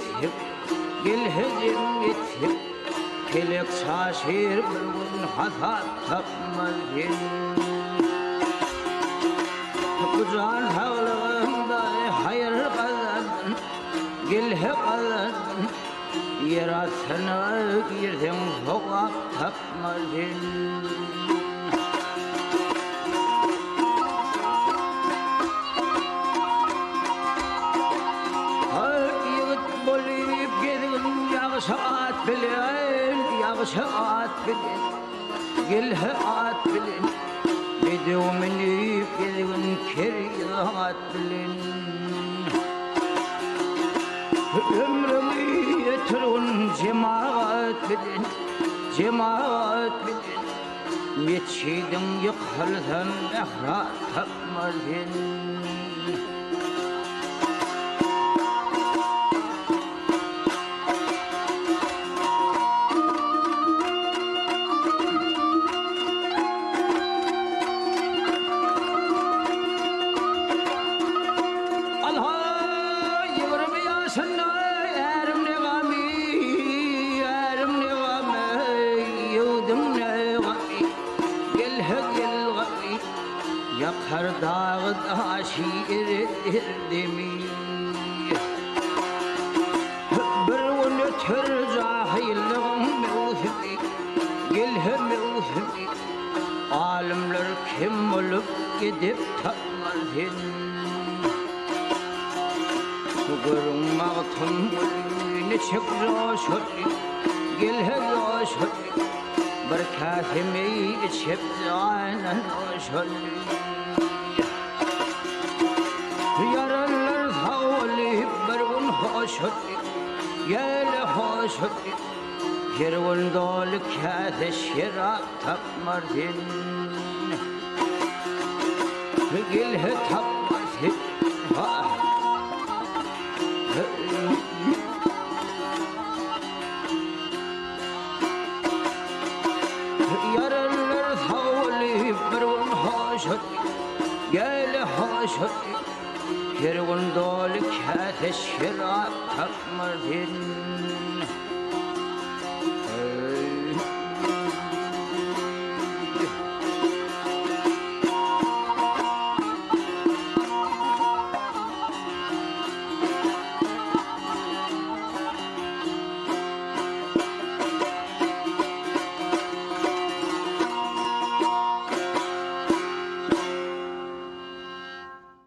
etsek, Gelhe jem etsek, Pelek çaşyr bir gün hasap tapmaz sen. Bu jan saglygymda haýyr gazandym, Gelhe gazandym, Ýer astyna girseň sogap tapmaz sen. Ak ýigit bolup gezgin ýagşy at bilen, ýagşy at bilen, gelhe at bilen, bedew münüp gezgin kerizat bilen. Ömrüňi ötürgin jemagat bilen, jemagat bilen, Metjidiň ýykylsa mährap tapmaz sen. Alha, 20 ýaşynda ärim ne gamy, ärim ne gamy, ýuwdum ne gamy, gel-he gel gamy, ýakar dagy daşy erer demi. Bir gün öter jahyllygyň möwsümi, gel-he möwsümi, Alymlar kim bolup gidip tapmaz sen. Görüň Magtymguly niçik joşurdy, Gel-he joşurdy, Bir käse meý içip janyna joşurdy. Ýaranlar sag bolup bir gün hoşurdy, Gel-he hoşurdy, Her gün doly käse şerap tapmar sen. Gel-he tapmar sen. Ýaranlar sag bolup bir gün hoş Gel-he hoş Her gün doly käse şerap tapmar sen.